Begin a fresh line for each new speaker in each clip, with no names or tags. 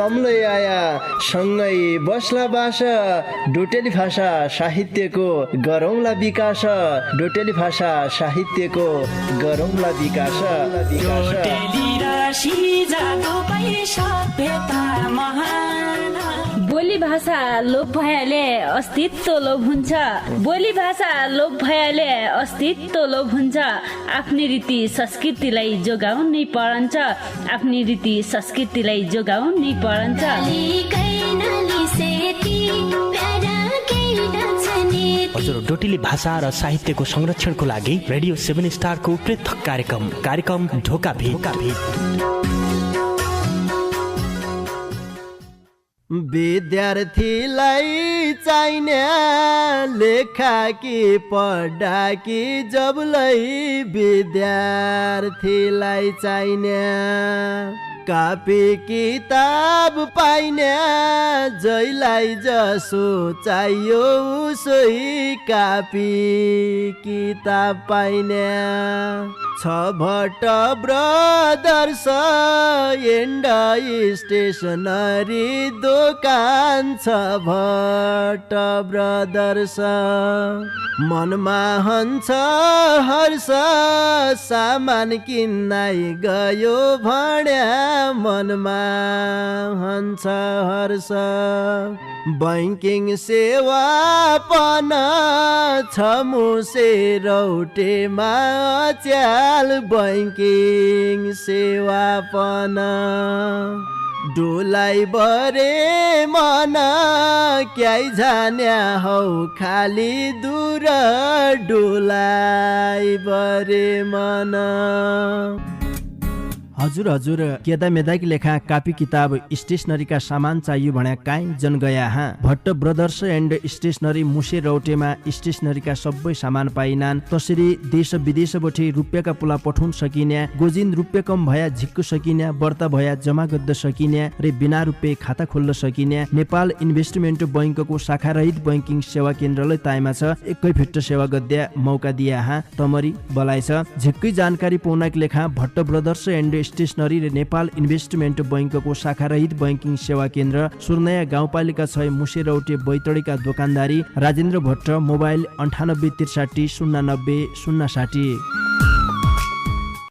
तम्लै आया सँगै बस्ला बास डोटेली भाषा साहित्यको गरौँला विकास डोटेली भाषा साहित्यको गरौँला विकास
बोली भाषा लोप भएले अस्तित्व लोप हुन्छ बोली भाषा लोप भएले अस्तित्व लोप हुन्छ आफ्नै रीति संस्कृतिलाई जोगाउनै पर्छ आफ्नै रीति संस्कृतिलाई जोगाउनै पर्छ
हजुर डोटेली भाषा र साहित्यको संरक्षणको लागि रेडियो 7 स्टारको पृथक कार्यक्रम ढोका भेट
विद्यार्थीलाई चाहिने लेखा कि पढा कि जबलाई विद्यार्थीलाई चाहिने कापी किताब पाइने जैलाई जसो चाहियो उसै कापी किताब पाइने छ भट्ट ब्रदर्स एन्ड स्टेसनरी दोकान छ भट्ट ब्रदर्स मनमा हन्छ हर्ष सामान किन्नै गयो भन्या मनमा हन्छ हर्ष बैंकिङ सेवा पन छ मुसे रौटेमा च्याल बैंकिङ सेवा पन डोलाई बरे मन क्याइ जान्या हौ खाली दूर डोलाई बरे मन हजुर केदा मेदाकी लेखा कापी किताब स्टेसनरीका सामान चाहियो भन्या काहीँ जन गया हाँ भट्ट ब्रदर्स एन्ड स्टेसनरी मुसे रौटेमा स्टेसनरीका सबै सामान पाइनान् तसरी देश विदेशबाट रुपियाँका पुला पठाउन सकिने गोजिन रुपियाँ कम भया झिक्क सकिने बर्ता भया जमा गद्द सकिने रे बिना रुपियाँ खाता खोल्न सकिने नेपाल इन्भेस्टमेन्ट बैंकको शाखा रहित बैंकिङ सेवा केन्द्रले ताइमा छ एकै फिट सेवा गद्या मौका दिया हाँ तमरी बलाइ छ झिक्कै जानकारी पाउनका लेखा भट्ट ब्रदर्स एन्ड स्टेसनरी र नेपाल इन्भेस्टमेन्ट बैंकको शाखा रहित बैंकिङ सेवा केन्द्र सुर्नया गाउँपालिका 6 मुसे रौटे बैतडीका दोकानदारी राजेन्द्र भट्ट मोबाइल 9863 090 060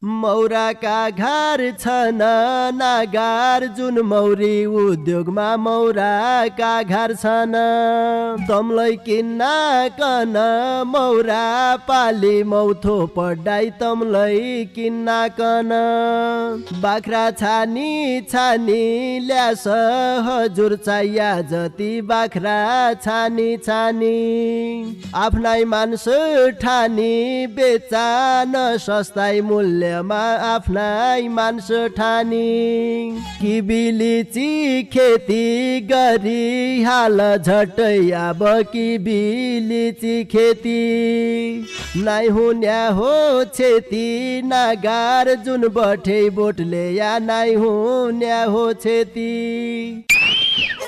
मौराका घर छन् नागार जुन मौरी उद्योगमा मौराका घर छन् तमलाई किन्न कन मौरा पाली मौथो पढाइ तमलाई किन्न कन बाख्रा छानी छानी ल्यास हजुर चाहिया जति बाख्रा छानी छानी आफ्नै मान्छ ठानी बेचा न सस्ताई मूल्य आफ्नै मान्छ ठानी किबिलिची खेती गरी हाल झट्टै अब किबिलिची खेती नाइ हुन्या हो छेती नागार जुन बठे बोटले या नाइ हुन्या हो छेती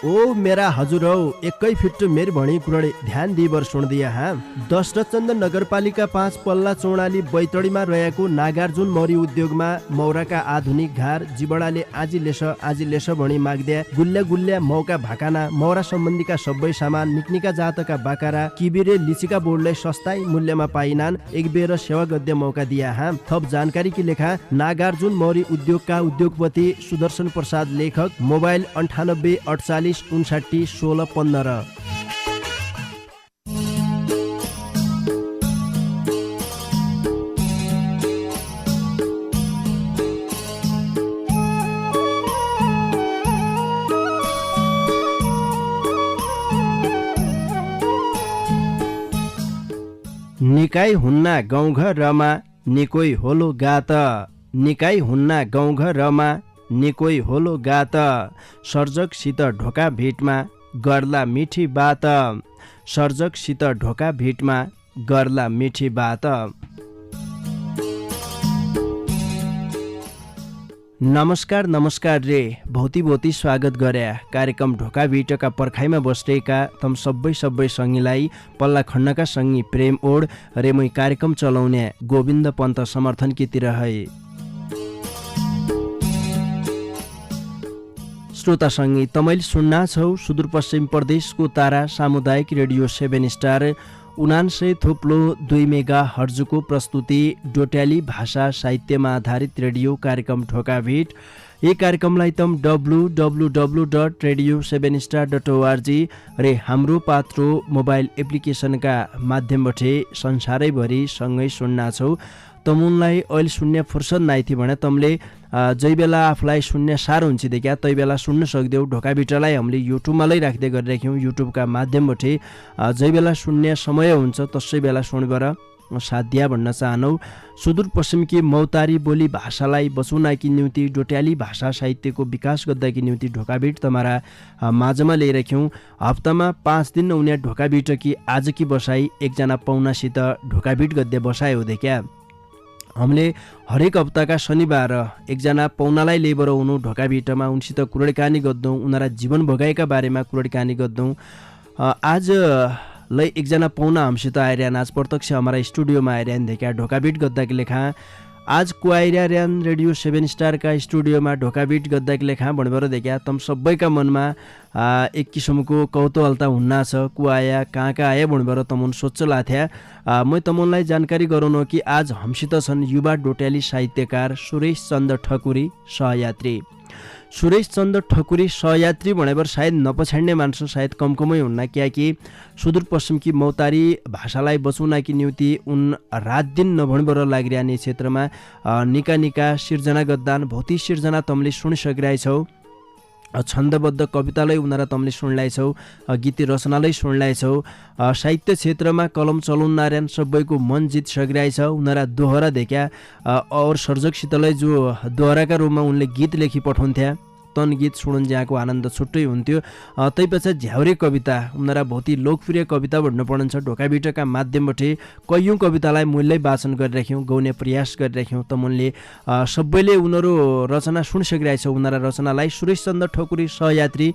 ओ मेरा हजुरौ एकै फिट मेरी भणी कुराले ध्यान दिइबर सुन्दिया हाँ दशरथचन्द नगरपालिका 5 पल्ला चौडाली बैतडीमा रहेको नागार्जुन मौरी उद्योगमा मौराका आधुनिक घार जिबडाले आजी लेस भणी माग्द्या गुल्ल्या मौका भाकाना मौरा सम्बन्धीका सबै सामान निक्निका जातका बाकारा किबिरे लिचिका बोर्डलाई सस्ताई मूल्यमा पाइनान् एक बेर सेवा गद्य मौका दिया हाँ थप जानकारी की लेखा नागार्जुन मौरी उद्योगका उद्योगपति सुदर्शन प्रसाद लेखक मोबाइल 98 48 59 16 15 निकाई हुन्ना गाउँघरमा निकोई होलो गात निकाई हुन्ना गाउँघरमा निकोई होलो गात सर्जकसित ढोका भेटमा गर्ला मिठी बात सर्जकसित ढोका भेटमा गर्ला मिठी बात नमस्कार रे भौती स्वागत गर्या कार्यक्रम ढोका भेटका पर्खाइमा बसेका तम सबै सङ्गीलाई पल्ला खण्डका सङ्गी प्रेम ओड रे मै कार्यक्रम चलाउने गोविन्द पन्त समर्थन की तिर है श्रोतासँगै तपाईले सुन्ना छौ सुदूरपश्चिम प्रदेशको तारा सामुदायिक रेडियो 7 स्टार 99.2 मेगा हर्जको प्रस्तुति डोट्याली भाषा साहित्यमा आधारित रेडियो कार्यक्रम ढोकाभेट। यी कार्यक्रमलाई तम www.radio7star.org रे हाम्रो पात्रो मोबाइल एप्लिकेसनका माध्यमबाट संसारैभरि सँगै सुन्ना छौ। तमुनलाई अहिले सुन्ने फुर्सद नाइथी भने तमले जै बेला आफूलाई सुन्ने साह्रो हुन्छ देखिया तै बेला सुन्न सक्देऊ। ढोकाभित्रलाई हामीले युट्युबमा लै राख्दै गरिराख्यौँ। युट्युबका माध्यमबाट जै बेला सुन्ने समय हुन्छ तसै बेला सुनबर साध्या भन्न चाहनौ। सुदूरपश्चिमकी मौतारी बोली भाषालाई बचाउनकी निम्ति डोट्याली भाषा साहित्यको विकास गर्दाकी निम्ति ढोकाभिट तमारा माझमा ल्याइराख्यौँ। हप्तामा 5 दिन उनी ढोकाभिटकी आजकी बसाई एकजना पाहुनासित ढोकाभिट गद्दे बसाइ हो देखिया। हामीले हरेक हप्ताका शनिबार एकजना पाहुनालाई लेबर हुनु ढोकाभिटमा उनसित कुराकानी गर्दौँ, उनीहरा जीवन भोगाइका बारेमा कुराकानी गर्दौँ। आज लै एकजना पाहुना हामीसित आइरहन, आज प्रत्यक्ष हमारा स्टुडियोमा आइरहन देखिया ढोकाभिट गद्दाकी लेखा। आज को आइरहन रेडियो 7 स्टारका स्टुडियोमा ढोकाभिट गद्दाकी लेखा भन्बर देखिया तम सबैका मनमा एक किसिमको कौतूहलता हुन्ना छ। को आया कहाँ आया भन्बर तमुन सोच्छ लाथ्या। म तमुनलाई जानकारी गराउनु कि आज हमसित छन् युवा डोट्याली साहित्यकार सुरेश चन्द्र ठकुरी सहयात्री। सुरेश चन्द्र ठकुरी सहयात्री भनेर सायद नपछाड्ने मान्छे सायद कमकमै हुन्न, कियाकि सुदूरपश्चिमकी मौतारी भाषालाई बचाउनकी निम्ति उन रात दिन नभनबर लागिरहने क्षेत्रमा निका निका सिर्जना गद्दान भौतिक सिर्जना तमले सुनिसकिरहेछौ। छन्दबद्ध कवितालाई उनीहरा तमले सुनलाइछौ, गीत रचनालाई सुनलाइछौ। साहित्य क्षेत्रमा कलम चलाउनार्यान सबैको मन जित सकिरहेछ। उनीहरा दोहोरा देख्या और सर्जकसितलाई जो दोहोराका रूपमा उनले गीत लेखी पठाउँथ्या तन गीत सुनुन जहाँको आनन्द छुट्टै हुन्थ्यो। तैपछाडि झ्याउरे कविता उनीहरा बहुत लोकप्रिय कविता भन्नु पर्छ। ढोकाभिटका माध्यमबाट कैयौँ कवितालाई मूल्य वाचन गरिराख्यौँ, गाउने प्रयास गरिराख्यौँ। त मुनले सबैले उनीहरू रचना सुनिसकिरहेछ। उनीहरा रचनालाई सुरेश चन्द्र ठकुरी सहयात्री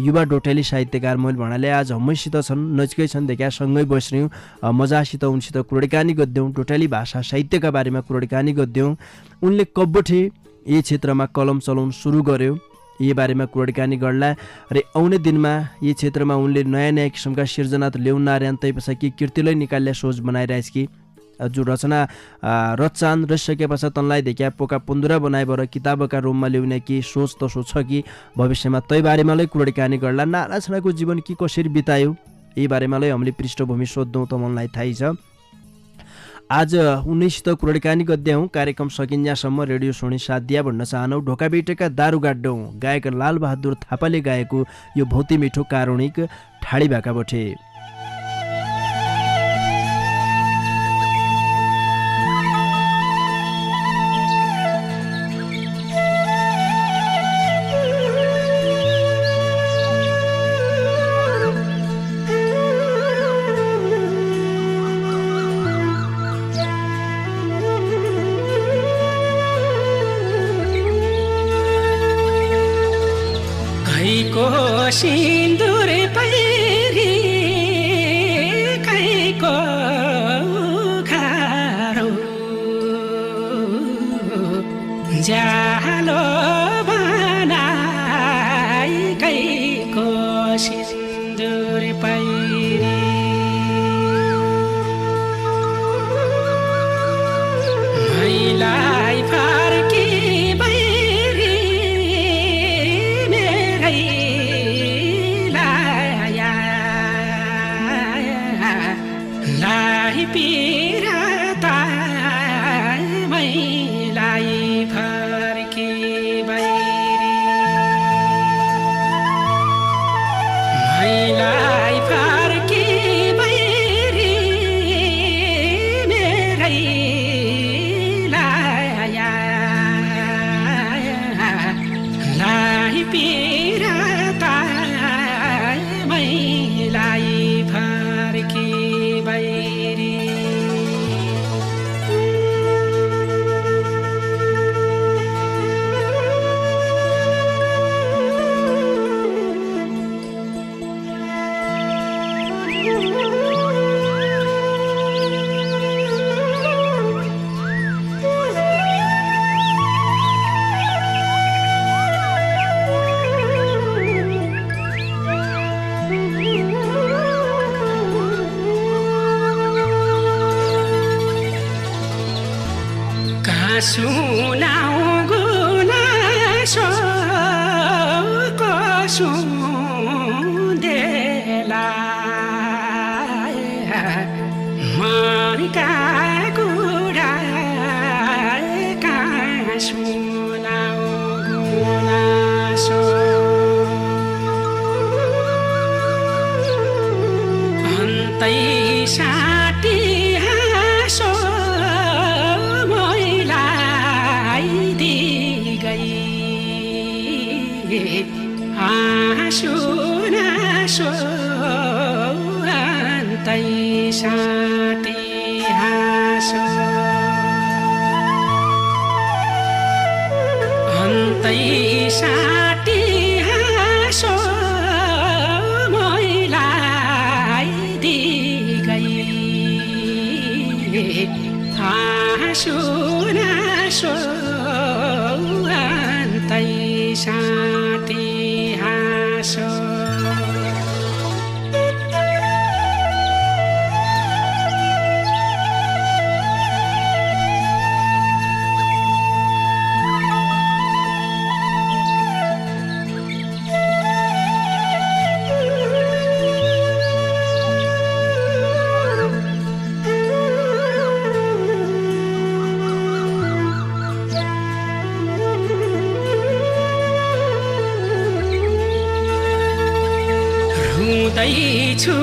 युवा डोट्याली साहित्यकार मैले भन्नाले आज हमैसित छन्, नजिकै छन् देखिया, सँगै बस्यौँ, मजासित उनसित कुराकानी गर्दैौँ, डोट्याली भाषा साहित्यका बारेमा कुराकानी गर्दैौँ। उनले कब्बठे यी क्षेत्रमा कलम चलाउन सुरु गर्यो, यी बारेमा कुराकानी गर्ला। र आउने दिनमा यी क्षेत्रमा उनले नयाँ नयाँ किसिमका सिर्जना त ल्याउन आर्यान, तैपछाडि कृतिलाई निकाल्ने सोच बनाइरहेछ कि जो रचना रचान रसिसके पछाडि तनलाई देखिया पोका पुन्दुरा बनाएबर किताबका रूपमा ल्याउने कि सोच त सोच कि भविष्यमा तै बारेमालाई कुराकानी गर्ला। नाराछनाको जीवन कि कसरी बितायो यी बारेमालाई हामीले पृष्ठभूमि सोध्छौँ त मनलाई थाहै छ। आज उनीसित कुराकानी गर्दैछौँ। कार्यक्रम सकिन्जासम्म रेडियो सुनि साध्या भन्न चाहनौ। ढोकाभिटका दारु गाड्डौँ गायक लालबहादुर थापाले गाएको यो भौती मिठो कारुणिक ठाडी भाका बठे।
सिन्दुर पैरी कैको खारो जालो बनाई कैको सिन्दुर पैरी मैलाई फर्की बैरी मेरै पिराता मैलाई फर्की बैरी मैलाई फर्की बैरी मेरै लाई पिराता मैलाई फर्की बैरी। सुनाऊ गुनासोको सुन्देला मनका कुरा कहाँ सुनाऊ गुनासो अन्तै साटी हाँसो मैलाई दिगई हाँसो नासो अन्तै साटी हाँसो अन्तै साटी हाँसो मैलाई दिगई हाँसो नासो अन्तै साटी हाँसो छु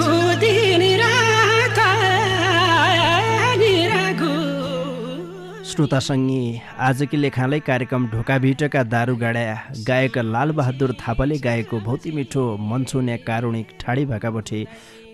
दिन रात निरागु।
श्रोतासँगी आजकी लेखालाई कार्यक्रम ढोकाभिटका दारू गाडा गायक लालबहादुर थापाले गाएको भौती मिठो मन छुने कारुणिक ठाडी भाकाबटे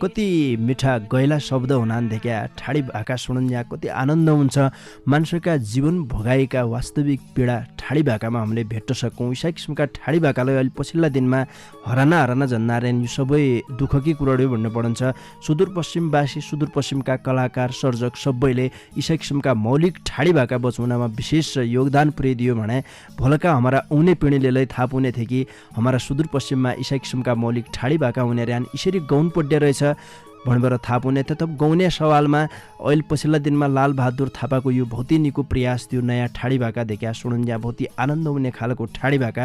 कति मिठा गैला शब्द हुनान् देखा ठाडी भाका सुनुन्या कति आनन्द हुन्छ। मान्छेका जीवन भोगाएका वास्तविक पीडा ठाडी भाकामा हामीले भेट्न सकौँ। यसा किसिमका ठाडी भाकालाई अहिले पछिल्ला दिनमा हराना जन्नारेन यो सबै दुःखकी कुराहरू भन्नु पर्छ। सुदूरपश्चिमवासी सुदूरपश्चिमका कलाकार सर्जक सबैले यसा किसिमका मौलिक ठाडी भाका बचाउनमा विशेष योगदान पुर्याइदियो भने भोलका हमारा आउने पिँढीले थाहा पुग्ने थियो कि हमारा सुदूरपश्चिममा यसा किसिमका मौलिक ठाडी भाका हुने रहन यसरी गौन पड्या रहेछ भनेर थाहा पुग्ने थियो। तब गाउने सवालमा अहिले पछिल्ला दिनमा लालबहादुर थापाको यो भौती निको प्रयास थियो नयाँ ठाडी भाका देखा सुनुन्या भौती आनन्द हुने खालको ठाडी भाका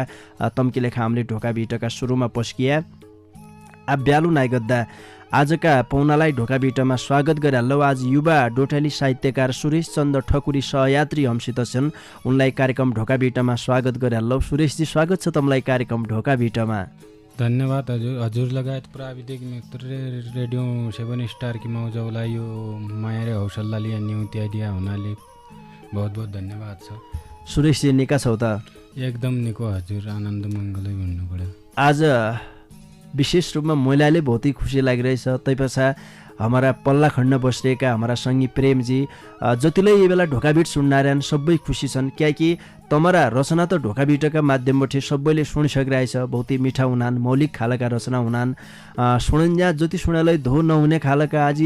तम्की लेखा हामीले ढोकाभिटका सुरुमा पस्किया आ ब्यालु नाइगद्दा आजका पौनालाई ढोकाभिटमा स्वागत गरिहाल्लो। आज युवा डोटाली साहित्यकार सुरेश चन्द्र ठकुरी सहयात्री हमसित छन्। उनलाई कार्यक्रम ढोकाभिटमा स्वागत गरिहाल्लो। सुरेशजी स्वागत छ तपाईँलाई कार्यक्रम ढोकाभिटमा।
धन्यवाद हजुर लगायत प्राविधिक मित्र रेडियो 7 स्टार की मौजौलाई यो माया र हौसलाले न्युत्या दिया हुनाले बहुत बहुत धन्यवाद छ।
सुरेशजी निका छौ त?
एकदम निको हजुर, आनन्द मङ्गलै भन्नु पर्यो।
आज विशेष रूपमा महिलाले बहुत ही खुसी लागिरहेछ। तैपछा हमारा पल्ला खण्ड बसिरहेका हमारा सङ्गी प्रेमजी जतिले यो बेला ढोकाभिट सुन्नारायण सबै खुसी छन्। क्याकि तमरा रचना त ढोकाभिटका माध्यमबाट सबैले सुनिसकिरहेछ। बहुतै मिठा हुनान्, मौलिक खालका रचना हुनान्। सुनिन्या जति सुनालाई धो नहुने खालका आज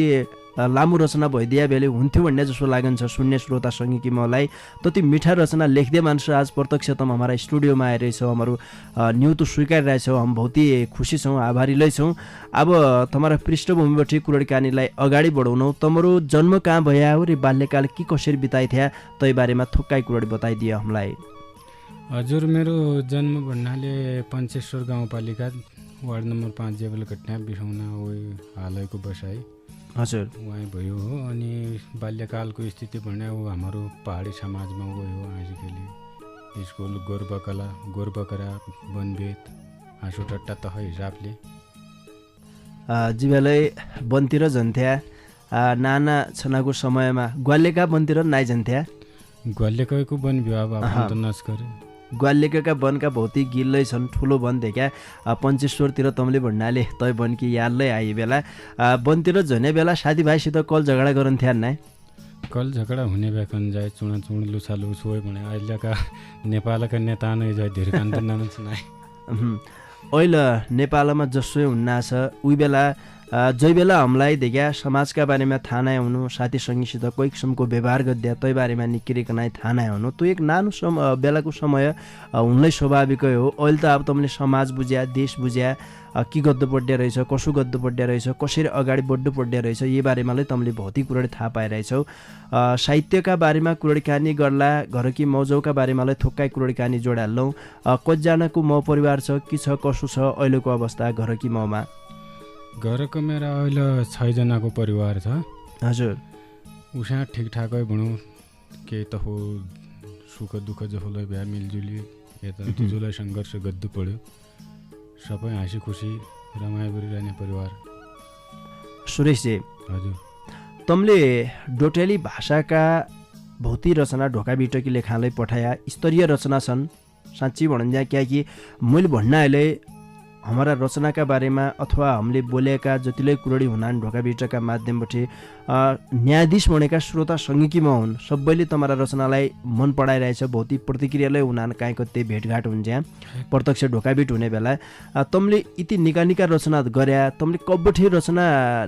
लामो रचना भइदिया बेले हुन्थ्यो भन्ने जस्तो लागन्छ सुन्ने श्रोता सङ्गी मलाई। त्यति मिठा रचना लेख्दै मान्छे आज प्रत्यक्षतम हमारा स्टुडियोमा आइरहेछौँ। हाम्रो न्युतो स्वीकारिरहेछौँ। हम बहुतै खुसी छौँ, आभारीलै छौँ। अब तमारा पृष्ठभूमिबाट कुराकानीलाई अगाडि बढाउनु। तमरो जन्म कहाँ भया हो र बाल्यकाल के कसरी बिताइ थिया तै बारेमा थोक्काइ कुरा बताइदियो हामीलाई।
हजुर मेरो जन्म भन्नाले पञ्चेश्वर गाउँपालिका वार्ड नम्बर 5 जेबलकट्टा बिसौना हालैको बसाइ
हजुर
उहाँ भयो हो। अनि बाल्यकालको स्थिति भने हाम्रो पहाडी समाजमा गयो। आजकल स्कुल गोरबकरा वनवेद हाँसुटट्टा तह हिसाबले
जीवलाई वनतिर जान्थ्या। नाना छनाको समयमा ग्वाल्यका वनतिर नाइ जान्थ्या।
ग्वाल्यकाको वन विवाह त नस्करे
ग्वाल्यका वनका भौतिक गिल्लै छन्। ठुलो वन देखा पञ्चेश्वरतिर तमले भन्नाले तै वन कि यादलै आइ बेला वनतिर झने बेला साथीभाइसित कल झगडा गरन्थ्या नै?
कल झगडा हुने बेकन जाए चुणाचुण लुछालु सोय भने अहिलेका नेपालका नेता नै जाए धेरै कान्त नाम सुनाए।
अहिले नेपालमा जसो हुन्ना छ उही बेला जै बेला हामीलाई देखा समाजका बारेमा थाहा नै हुनु साथी सङ्गीसित कोही किसिमको व्यवहार गर्दा तै बारेमा निक्किरिकन थाहा नै हुनु त्यो एक नानो बेलाको समय हुनलाई स्वाभाविकै हो। अहिले त अब तपाईँले समाज बुझ्या देश बुझ्या के गर्नु पर्ने रहेछ कसो गर्नु पर्ने रहेछ कसरी अगाडि बढ्नु पर्ने रहेछ यी बारेमा तपाईँले भौतिक कुराले थाहा पाइरहेछौ। साहित्यका बारेमा कुराडी कहानी गर्ला घरकी मौजौका बारेमा थोक्कै कुराडी कहानी जोडाल्लौँ। कतिजनाको म परिवार छ के छ कसो छ अहिलेको अवस्था घरकी ममा?
घरको मेरो अहिले 6 जनाको परिवार छ।
हजुर
उसा ठिकठाकै भनौँ केही त हो सुख दुःख जसलाई भ्या मिलजुली यता जुलाई सङ्घर्ष गर्नु पऱ्यो सबै हाँसी खुसी रमाइलो गरिरहने परिवार।
सुरेशजी
हजुर
तमले डोटेली भाषाका भौतिक रचना ढोका बिटकी लेखालाई पठाया स्तरीय रचना छन् साँच्ची भन्दा क्या कि मैले भन्न अहिले हमारा रचनाका बारेमा अथवा हामीले बोलेका जतिले कुरडी हुनान् ढोका बिटका माध्यमबाट न्यायाधीश बनेका श्रोता सङ्गीकीमा हुन् सबैले तमारा रचनालाई मन पराइरहेछ भौतिक प्रतिक्रियालाई हुनान् काहीँ कतै भेटघाट हुन्छ प्रत्यक्ष ढोकाबिट हुने बेला तमले यति निका निका रचना गर्या तमले कबठे रचना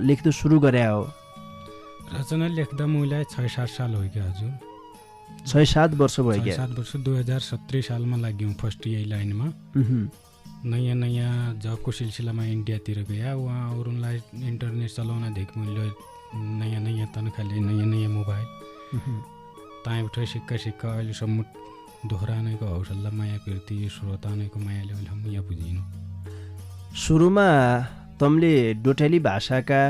लेख्न सुरु गर्या हो?
रचना लेख्दा मलाई 6-7 साल हो क्या हजुर।
6-7 वर्ष भयो क्या?
7 वर्ष 2017 सालमा लाग्यौँ फर्स्ट यही लाइनमा। नयाँ नयाँ जबको सिलसिलामा इन्डियातिर गया वहाँ अरूलाई इन्टरनेट चलाउन देखि मैले नयाँ नयाँ तनखाले नयाँ नयाँ मोबाइल ताँ उठे सिक्का सिक्का अहिलेसम्म दोहोऱ्याउनेको हौसला माया प्रीति श्रोतानेको मायाले अहिले हम यहाँ बुझिनु।
सुरुमा तमले डोटेली भाषाका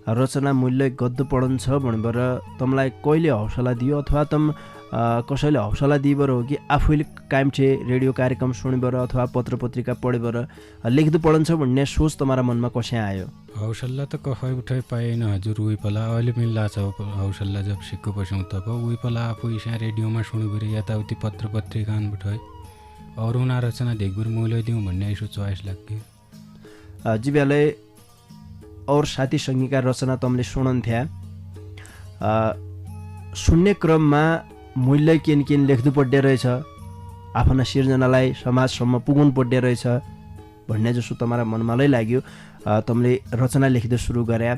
रचना मूल्य गद्य पढन छ भनेर तमलाई कहिले हौसला दियो अथवा तम कसैले हौसला दिइबर हो कि आफूले कायम छे रेडियो कार्यक्रम सुनेबर अथवा पत्र पत्रिका पढेबर लेख्दो पढन छ भन्ने सोच तुम्हारा मनमा कसै आयो?
हौसला त कफै उठै पाएन हजुर। उही पला अहिले मिल्ला छ हौसला जब सिक्को पस्यौँ तब उही पला आफू यहाँ रेडियोमा सुनेबर यताउति पत्र पत्रिकान उठै अरू उना रचना देखबर मैले दिउँ भन्ने यसो चोइस लाग्यो।
जीव्याले और साथी सङ्गीका रचना तमले सुनन्थ्या सुन्ने क्रममा मूल्य केन केन लेख्नु पर्ने रहेछ आफ्ना सिर्जनालाई समाजसम्म पुगाउनु पर्ने रहेछ भन्ने जस्तो तुम्हारा मनमालै लाग्यो तमले रचना लेख्न सुरु गरे।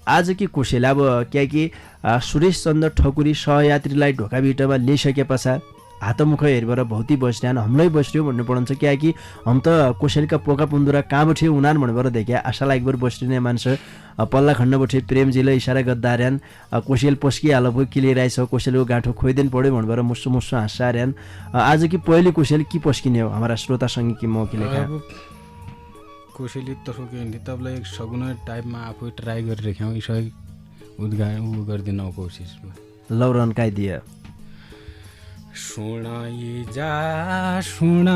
आज कि कोसेला अब क्या कि सुरेश चन्द्र ठकुरी सहयात्रीलाई ढोकाभिटमा ल्याइसके पश्चात हातमुख हेरेर भौतिक बस्यान हमलाई बस्यो भन्नु पर्छ क्या कि हम त कोसेलका पोका पुन्दुरा कहाँ बठे उनान भनेर देख्या आशा लागेर बस्ने मान्छे पल्ला खण्ड बठे प्रेमजीले इसारा गद्दार्यान कोसेल पस्किहाल भयो किलिरहेछ कोसेलको गाँठो खोइदिनु पऱ्यो भनेर मुसु मुसु हाँस्यार्यान। आज कि पहिले कोसेल कि पस्किने हो हाम्रा श्रोता सङ्गी कि म कि लेखा
कोसेली तसो के नि तपाईँलाई एक सगुना टाइपमा आफू ट्राई गरिरहेको यसै उद्घा उ गरिदिन कोसिस
लौ रन्काइदिए।
सुनाई जा सुन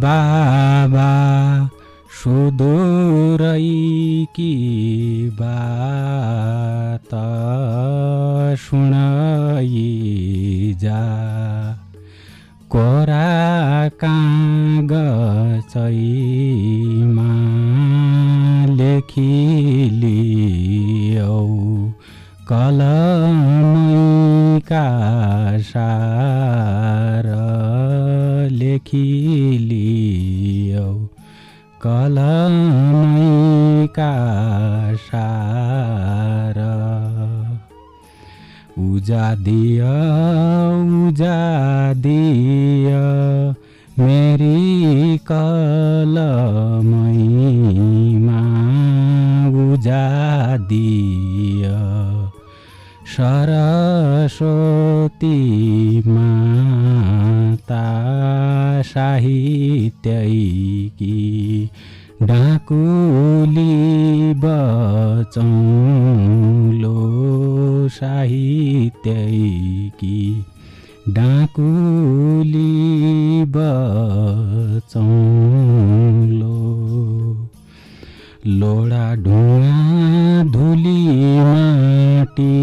बाबा सुदूरै की बात सुनाई जा कोरा कागजैमा लेखिलियौ कलमैका सार लेखिलियौ कलमैका सार उजादिय उजादिय मेरी कलमैमा उजादिय सरस्वती माता साहित्यकी डाकुली बचौलो साहित्यकी डाकुली बचौलो लोडा ढुङ्गा धुली माटी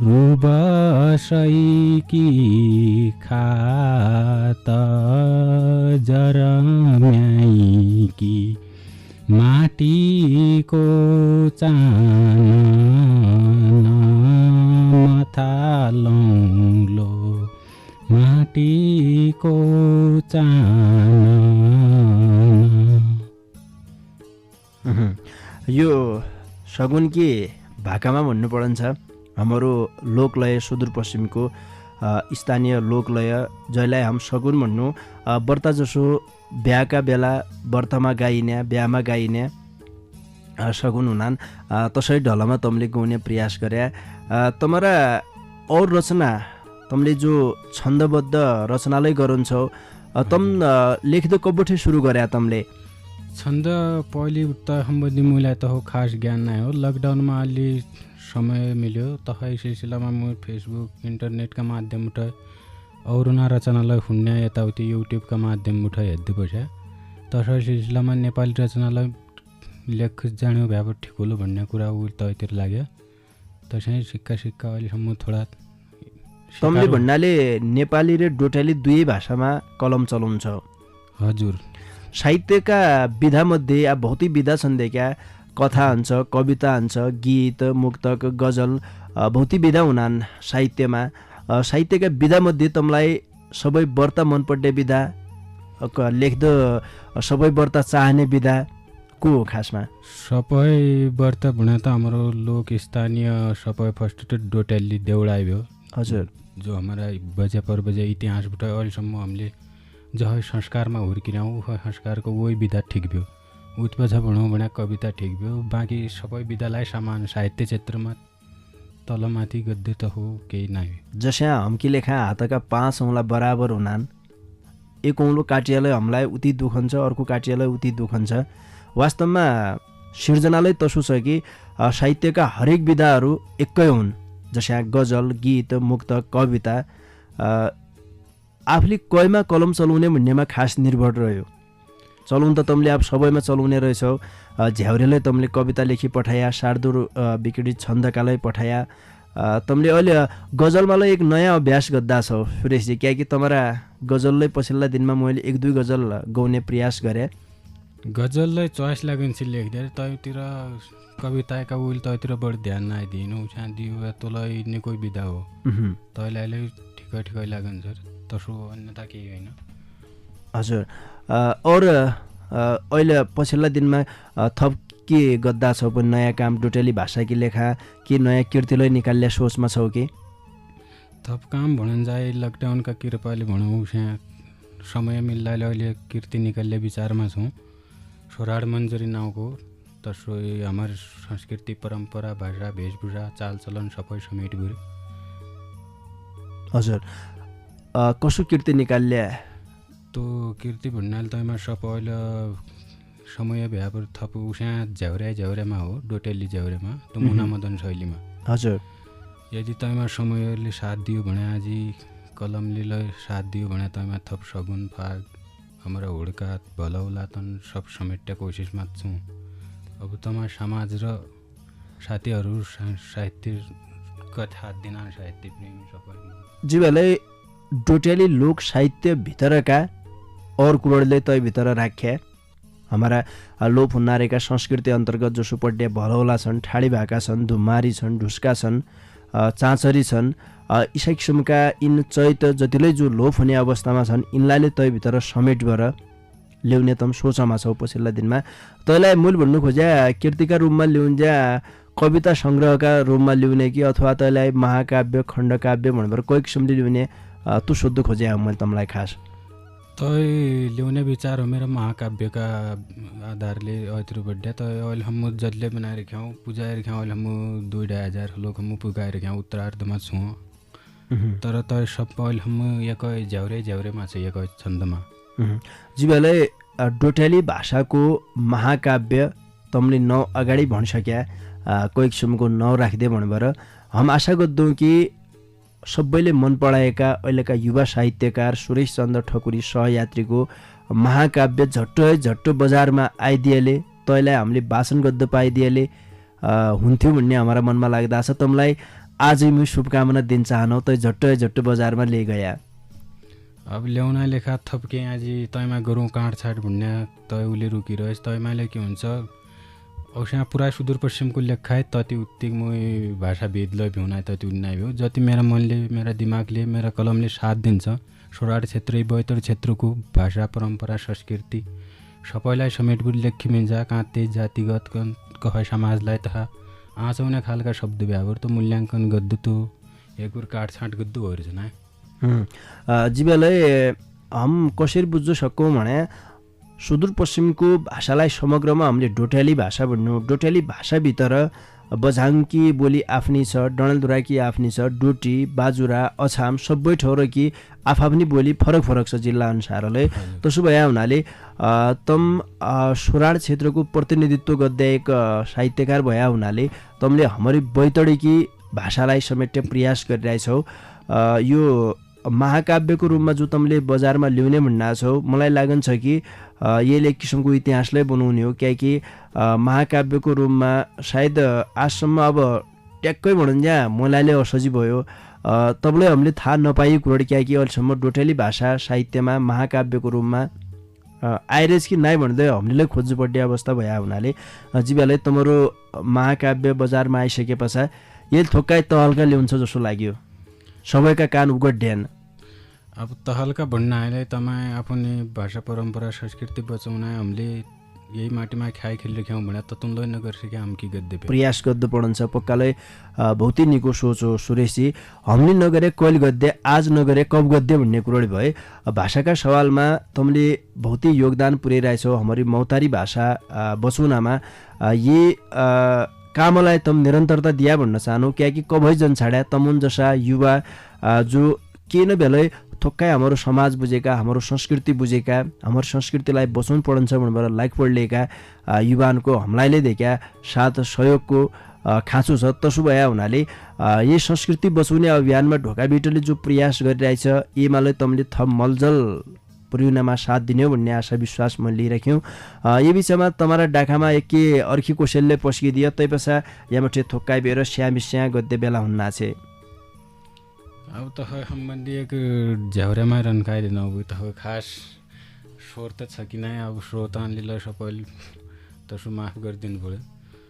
रुबसैकी खात जरम्याइकी माटीको चान मथालौलो माटीको चान।
यो सगुन कि भाकामा भन्नु पर्छ हाम्रो लोकलय सुदूरपश्चिमको स्थानीय लोकलय जसलाई हम सगुन भन्नु व्रत जसो बिहाका बेला व्रतमा गाइने बिहामा गाइने सगुन हुनान् तसै ढलमा तमले गाउने प्रयास गरे तमरा और रचना तमले जो छन्दबद्ध रचनालाई गरुन्छौ तम लेख्दै कबुठे सुरु गरे तमले
छन्द पहिले त सम्बन्धी मलाई त हो खास ज्ञान नै हो लकडाउनमा अलि समय मिल्यो तखै सिलसिलामा म फेसबुक इन्टरनेटका माध्यमबाट औरुना रचनालाई हुन्ने यताउति युट्युबका माध्यमबाट हेर्दै बस्या तसै सिलसिलामा नेपाली रचनालाई लेख जान्यो भए ठिक होला भन्ने कुरा उ ततिर लाग्यो त्यसै सिक्का अहिलेसम्म थोडा
तमले भन्नाले नेपाली र डोटाली दुवै भाषामा कलम चलाउँछ
हजुर
साहित्यका विधामध्ये बहुतै विधा छन् देखा कथा हुन्छ कविता हुन्छ गीत मुक्तक गजल बहुतै विधा हुनान् साहित्यमा साहित्यका विधामध्ये तमलाई सबै वार्ता मनपर्ने विधा लेख्दो सबै वार्ता चाहने विधा को हो खासमा
सबै वार्ता भने त हाम्रो लोक स्थानीय सबै फर्स्ट डोटेली देउडाइ भयो
हजुर
जो हमारा बजे पर बजे इतिहासबाट अहिलेसम्म हामीले जहाँ संस्कारमा हुर्किने संस्कारको वही विधा ठिक भयो उत्पछ भनौँ भने कविता ठिक भयो बाँकी सबै विधालाई समान साहित्य क्षेत्रमा तलमाथि गद्य त हो केही नै
जसै हमकी लेखा हातका 5 औँला बराबर हुनान् एक औँलो काटियालाई हमलाई उति दुखन्छ अर्को काटियालाई उति दुखन्छ वास्तवमा सिर्जनालाई तसो छ कि साहित्यका हरेक विधाहरू एकै हुन् जसै गजल गीत मुक्त कविता आफूले कयमा कलम चलाउने भन्नेमा खास निर्भर रह्यो चलाउन त तमले अब सबैमा चलाउने रहेछौ झ्याउरेलाई तमले कविता लेखी पठाया शार्दुर विकिडी छन्दकालाई पठाया तमले अहिले गजलमालाई एक नयाँ अभ्यास गर्दा छौ सुरेशजी कियाकि तमरा गजललाई पछिल्ला दिनमा मैले 1-2 गजल गाउने प्रयास गरे
गजललाई चोइस लाग्छ लेख्दै तैतिर कविताका उल तैतिर बढी ध्यान नदिनु उछा दियो तलाई नै कोही विधा हो तैलाई ठिकै लाग्छ तसो अन्यथा केही होइन
हजुर और अहिले पछिल्ला दिनमा थप के गद्दा छौ पनि नयाँ काम डोटेली भाषा कि लेखा कि नयाँ कृतिलाई निकाल्ने सोचमा छौ कि
थप काम भनन जाए लकडाउनका कृपाले भनौँ यहाँ समय मिल्दाले अहिले कृति निकाल्ने विचारमा छौँ सोराड मन्जरी नाउँको तसो हाम्रो संस्कृति परम्परा भाषा वेशभूषा चालचलन सबै समेट गयो
हजुर कसो कृति निकाल्ने
तो कृति भन्नाले तैमा सब अहिले समय भ्यापर थप उसा झ्याउरेमा हो डोटेली झ्याउरेमा तो मुना मदन शैलीमा
हजुर
यदि तैमा समयले साथ दियो भने आजि कलमले साथ दियो भने तैमा थप सगुन फाग हाम्रो हुड्का भलौला तन सब समेट्ने कोसिसमा छौँ अब तमा समाज र साथीहरू साहित्य कथा दिन साहित्य प्रेमी सबै
जीवलाई डोटेली लोक साहित्य भित्रका और कुरोले तै भित्र राख्या हाम्रा लोप हुन्नारेका संस्कृति अन्तर्गत जो सुपड्डे भलौला छन् ठाडी भाका छन् धुमारी छन् ढुस्का छन् चाँचरी छन् यी किसिमका यिन चैत जतिले जो लोप हुने अवस्थामा छन् यिनलाई तै भित्र समेट गरेर ल्याउने तम सोचमा छौ पछिल्ला दिनमा तैलाई मूल भन्नु खोज्या कृतिका रूपमा ल्याउन्जा कविता सङ्ग्रहका रूपमा ल्याउने कि अथवा तैलाई महाकाव्य खण्डकाव्य भनेर कोही किसिमले ल्याउने तु सोध्नु खोजे मैले तमलाई खास
तै ल्याउने विचार हो मेरो महाकाव्यका आधारले अहितिर बड्या त अहिले हम जसले बनाएर ख्याउ पुजाएर ख्याउ अहिले हम 2000 लोक हम पुगाएर ख्याउ उत्तरार्धमा छु तर त सब अहिले हम एकै झ्याउरेमा छ एकै छन्दमा
जीवलाई डोटेली भाषाको महाकाव्य तमले नौ अगाडि भनिसक्या कोही किसिमको नौ राख्दै भनेर हम आशा गर्दौँ कि सबैले मन पराएका अहिलेका युवा साहित्यकार सुरेश चन्द्र ठकुरी सहयात्रीको महाकाव्य झट्ट बजारमा आइदिएले तैलाई हामीले वाचन गर्द पाइदिएले हुन्थ्यो भन्ने हाम्रो मनमा लाग्दा छ तमलाई आजै म शुभकामना दिन चाहनौ तै झट्ट बजारमा ले गया
अब ल्याउन लेखा थपके आज तैमा गरौँ काँडछाड भन्ने तै उसले रुकिरहेछ तैमाले के हुन्छ औसा पुरा सुदूरपश्चिमको लेखाइ तति उत्तिक म भाषा भेदलाई भ्याउन तति उन्नाइ भयो जति मेरा मनले मेरा दिमागले मेरा कलमले साथ दिन्छ सोराड क्षेत्र बैतर क्षेत्रको भाषा परम्परा संस्कृति सबैलाई समेटबुट लेखिमिन्छ कहाँ तेज जातिगत कह समाजलाई तथा आँचाउने खालका शब्द व्यवहार त मूल्याङ्कन गद्दु त एकबार काटछाँट गद्दु भएर छ ना
जीवलाई हम कसरी बुझ्न सकौँ भने सुदूरपश्चिमको भाषालाई समग्रमा हामीले डोट्याली भाषा भन्नु। डोट्याली भाषाभित्र बझाङ्की बोली आफ्नै छ, डडेलधुराकी आफ्नै छ, डोटी बाजुरा अछाम सबै ठाउँकी आफआफ्नी बोली फरक फरक छ जिल्ला अनुसारले। त्यसो भए हुनाले तम सुराड क्षेत्रको प्रतिनिधित्व गर्दै एक साहित्यकार भए हुनाले तमले हाम्रो बैतडीकी भाषालाई समेट्ने प्रयास गरिरहेछौ। यो महाकाव्यको रूपमा जो तमले बजारमा ल्याउने भन्ना छौ मलाई लागन्छ कि यसले एक किसिमको इतिहासलाई बनाउने हो। किनकि महाकाव्यको रूपमा सायद आजसम्म अब ट्याक्कै भनौँजा मलाई असजिलो भयो। तपाईँलाई हामीले थाहा नपाएको कुरो किनकि अहिलेसम्म डोटेली भाषा साहित्यमा महाकाव्यको रूपमा आइरेज कि नाइ भन्दै हामीले खोज्नुपर्ने अवस्था भए हुनाले जीवालाई तमरो महाकाव्य बजारमा आइसके पछाडि यसले थोक्काइ तहल्का ल्याउँछ जस्तो लाग्यो। सबैका कान उगड्यान।
अब तहल्का भन्न आएलाई तपाईँ आफ्नै भाषा परम्परा संस्कृति बचाउन हामीले यही माटीमा खाइ खेलिरहेछौँ भने त तुनलाई नगर्सके हामी गद्दे
प्रयास गर्नु पर्छ पक्कालाई। बहुतै निको सोच हो सुरेशजी। हामीले नगरे कहिले गद्दे आज नगरे कब गद्दे भन्ने कुरो भए भाषाका सवालमा तमले बहुतै योगदान पुर्याइरहेछौ हाम्रो मौतारी भाषा बचाउनमा। यी कामलाई तम निरन्तरता दिया भन्न चाहनु किनकि कभै जन छाड्या तमुन जसा युवा जो के न बेलै थोक्कै हाम्रो समाज बुझेका हाम्रो संस्कृति बुझेका हाम्रो संस्कृतिलाई बचाउनु पर्छ भनेर लाइक पढलेका युवानको हामीलाई देखा साथ सहयोगको खाँचो छ। त्यसो भए हुनाले यही संस्कृति बचाउने अभियानमा ढोकाबिटोले जो प्रयास गरिरहेछ एमाले तमले थप मलजल पुर्याउनमा साथ दिने भन्ने आशा विश्वास म लिइराख्यौँ। यो बिचमा तमारा डाखामा एक के अर्की कोसेलले पस्किदियो तैपछा यामठे थोक्काइ बेर स्यामिस्या गद्दे बेला हुन्ना छे।
अब त सम्बन्धी एक झ्याउरामा रन्काइदिन अब त खास स्वर त छ कि नै अब श्रोताले ल सबैले त्यसो माफ गरिदिनु पर्यो।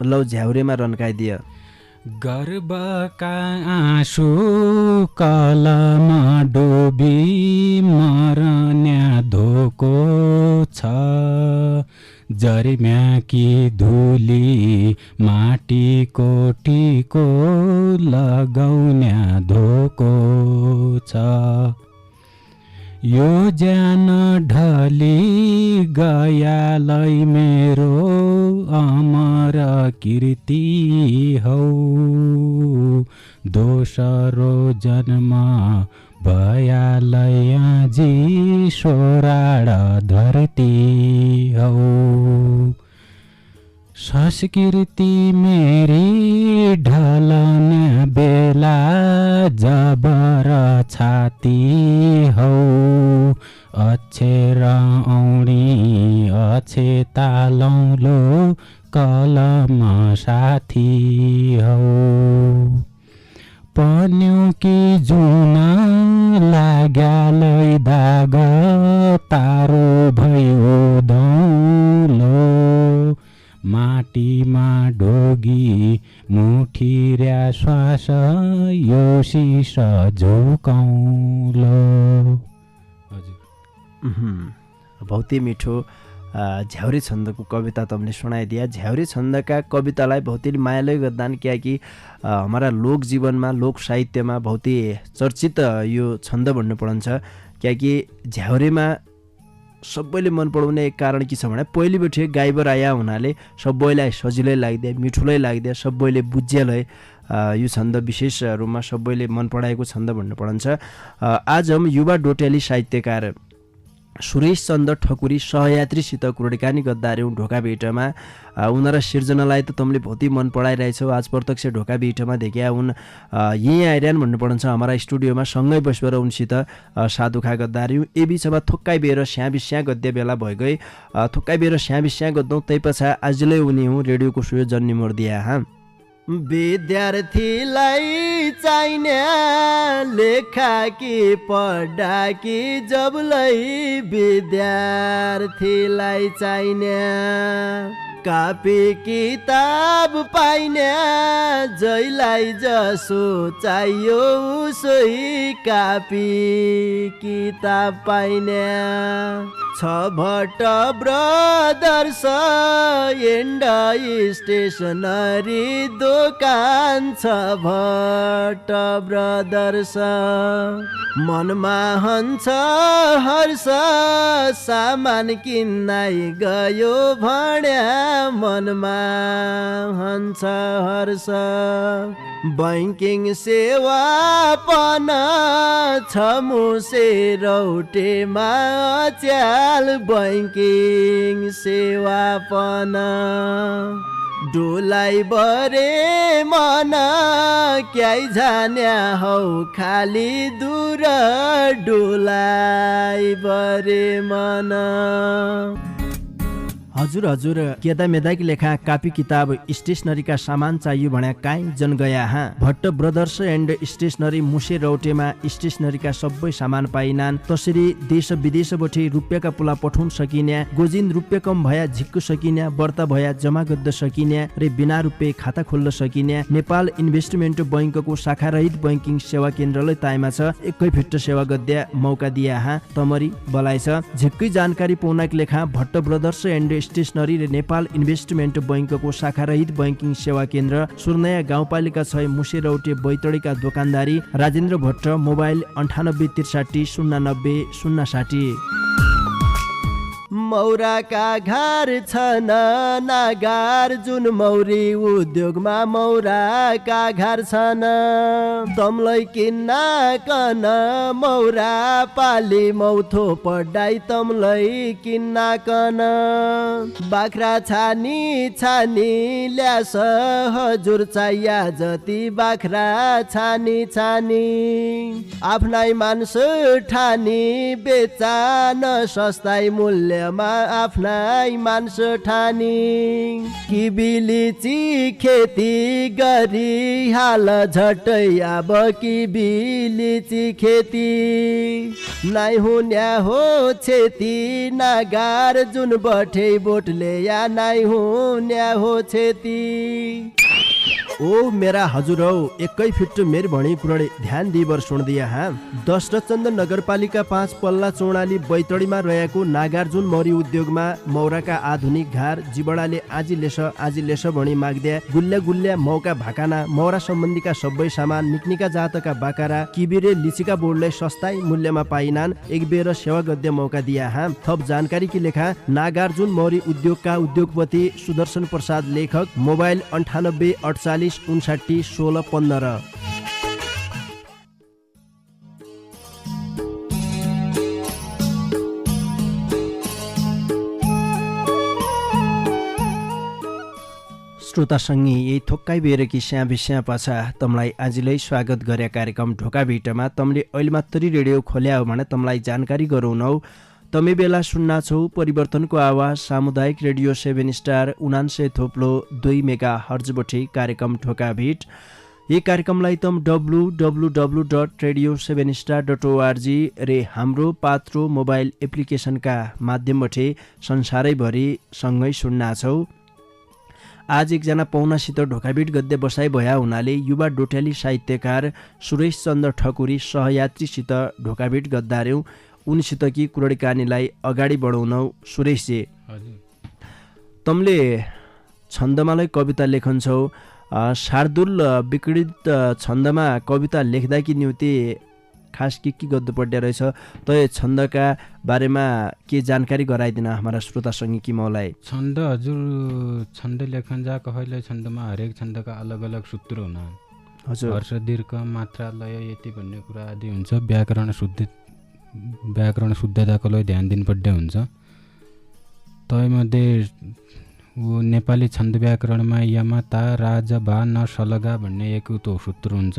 लौ झ्याउरेमा रन्काइदियो।
गर्वका आँसु कलमा डोबी मरन्या धोको छ जरिम्याकी धुली माटीको टिको लगाउन्या धोको छ यो ज्यान ढली गयालै मेरो अमर कीर्ति हौ दोस्रो जन्म भयालै आजी सोराड धरती हौ संस्कृति मेरी ढलन बेला जबर छाती हौ अक्षर औणी अक्षे तालौलो कलम साथी हौ पन्यौ कि जुन लाग्यालै दाग तारो भयो दौलो माटीमा ढोगी मुठिर्या श्वास यो शीश झुकाउलो।
बहुतै मिठो झ्याउरे छन्दको कविता तमले सुनाइदिया। झ्याउरे छन्दका कवितालाई बहुतै मायाले गर्दान किनकि हमारा लोक जीवनमा लोक साहित्यमा बहुतै चर्चित यो छन्द भन्नु पर्छ किनकि झ्याउरेमा सबैले मन पराउने एक कारण के छ भने पहिलेबटै गाईबर आया हुनाले सबैलाई सजिलै लाग्दे मिठोलै लाग्दे सबैले बुझ्यालै यो छन्द विशेष रूपमा सबैले मन पराएको छन्द भन्नु पर्छ। आज हम युवा डोट्याली साहित्यकार सुरेश चन्द्र ठकुरी सहयात्रीसित कुराकानी गर्दार्यौँ ढोका भेटमा। उनीहरा सिर्जनालाई त तमले बहुतै मन पराइरहेछौ। आज प्रत्यक्ष ढोका भेटमा देखिया हुन् यहीँ आइरहन् भन्नुपर्छ हाम्रा स्टुडियोमा सँगै बसेर उनसित साधुखा गर्दार्यौँ। ए बिचमा थोक्काइ बेर स्याबिस्या गद्दे बेला भइगए थोक्काइ बेर स्याबिस्या गद्दौँ तैपछा आजले उनी हुँ रेडियोको सुयोजन निमोर दिया विद्यार्थीलाई चाहिने लेखा कि पढा कि जबलै विद्यार्थीलाई चाहिने कापी किताब पाइने जैलाई जसो चाहियो उसै कापी किताब पाइने छ भट्ट ब्रदर्स एन्ड स्टेसनरी दोकान छ भट्ट ब्रदर्स मनमा हन्छ हर्ष सामान किन्नै गयो भन्या मनमा हन्छ हर्ष बैंकिङ सेवा पन छ मुसे रौटेमा च्याल बैंकिङ सेवा पन डोलाई बरे मन क्याइ जान्या हौ खाली दूर डोलाई बरे मन हजुर केदा मेदाकी लेखा कापी किताब स्टेसनरीका सामान चाहियो भन्या काहीँ जन गया हाँ भट्ट ब्रदर्स एन्ड स्टेसनरी मुसे रौटेमा स्टेसनरीका सबै सामान पाइनान् तसरी देश विदेशबाट रुपियाँका पुला पठाउन सकिन्या गोजिन रुपियाँ कम भया झिक्क सकिन्या बर्ता भया जमा गर्न सकिन्या रे बिना रुपियाँ खाता खोल्न सकिन्या नेपाल इन्भेस्टमेन्ट बैंकको शाखारहित बैंकिङ सेवा केन्द्रले ताइमा छ एकै फिट सेवा गद्या मौका दिया हाँ तमरी बलाइ छ झिक्कै जानकारी पाउनका लेखा भट्ट ब्रदर्स एन्ड स्टेसनरी र नेपाल इन्भेस्टमेन्ट बैंकको शाखारहित बैंकिङ सेवा केन्द्र सुर्नया गाउँपालिका 6 मुसे रौटे बैतडीका दोकानदारी राजेन्द्र भट्ट मोबाइल 9863 090 060 मौराका घर छन् नागार जुन मौरी उद्योगमा मौराका घर छन् तमलाई किन्न कन मौरा पाली मौथो पढाइ तमलाई किन्न कन बाख्रा छानी छानी ल्यास हजुर चाहिया जति बाख्रा छानी छानी आफ्नै मान्छे ठानी बेचा न सस्ताई मूल्य आफ्नै मान्छ ठानी किबिलिची खेती गरी हाल झट्टै अब किबिलिची खेती नाइ हुन्या हो छेती नागार जुन बठे बोटले या नाइ हुन्या हो छेती ओ मेरा हजुर हौ एकै फिट मेर भणी कुराले ध्यान दिइबर सुन्दिया हाँ दशरथचन्द नगरपालिका 5 पल्ला चौडाली बैतडीमा रहेको नागार्जुन मौरी उद्योगमा मौराका आधुनिक घर जिबडाले आजी लेस भणी माग्द्या गुल्ल्या गुल्ल्या मौका भाकाना मौरा सम्बन्धीका सबै सामान निक्निका जातका बाकारा किबिरे लिचिका बोर्डलाई सस्ताई मूल्यमा पाइनान् एक बेर सेवा गद्य मौका दिया हाँ थप जानकारी की लेखा नागार्जुन मौरी उद्योगका उद्योगपति सुदर्शन प्रसाद लेखक मोबाइल 98 48 59 16 15 श्रोतासँगै यही थोक्काइ बेरकी स्या विस्या पाछा तमलाई आजलाई स्वागत गरे कार्यक्रम ढोका भेटमा तमले अहिले मात्रै रेडियो खोल्या हो भने तमलाई जानकारी गराउनौ तमी बेला सुन्ना छौ परिवर्तनको आवाज सामुदायिक रेडियो 7 स्टार 99.2 मेगा हर्जबठे कार्यक्रम ढोका भेट यी कार्यक्रमलाई तम www.radio7star.org रे हाम्रो पात्रो मोबाइल एप्लिकेसनका माध्यमबाट संसारैभरि सँगै सुन्ना छौ आज एकजना पाहुनासित ढोकाभिट गद्य बसाइ भया हुनाले युवा डोट्याली साहित्यकार सुरेश चन्द्र ठकुरी सहयात्रीसित ढोकाभिट गद्दार्यौं उनीसित कि कुराकानीलाई अगाडि बढाउन सुरेशजी तमले छन्दमालाई कविता लेखन्छौ शार्दुल विकृत छन्दमा कविता लेख्दा कि निउति खास के गर्नु पर्ने रहेछ त छन्दका बारेमा के जानकारी गराइदिन हाम्रा श्रोता सङ्गी मलाई
छन्द हजुर छन्द लेखन जा कहले छन्दमा हरेक छन्दका अलग अलग सूत्र हुन् हजुर हर्ष दीर्घ मात्रा लय यति भन्ने कुरा आदि हुन्छ व्याकरण शुद्धताको लागि ध्यान दिनुपर्ने हुन्छ तयमध्ये नेपाली छन्द व्याकरणमा यमा ता राज भा न सलगा भन्ने एक तो सूत्र हुन्छ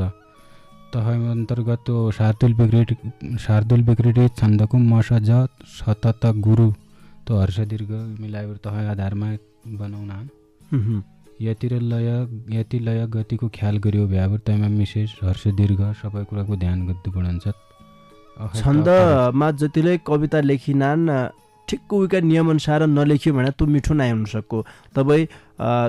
तह अन्तर्गत शार्दुल विकृति छन्दको मस ज सतत गुरु तो हर्ष दीर्घ मिलाएर तह आधारमा बनाउन यति लय गतिको ख्याल गरियो भ्यावर तयमा विशेष हर्ष दीर्घ सबै कुराको ध्यान गर्नु पर्छ
छन्दमा जतिले कविता लेखिनान् ठिक्क उका नियमअनुसार नलेख्यो भने त्यो मिठो नै हुन सक्को तपाईँ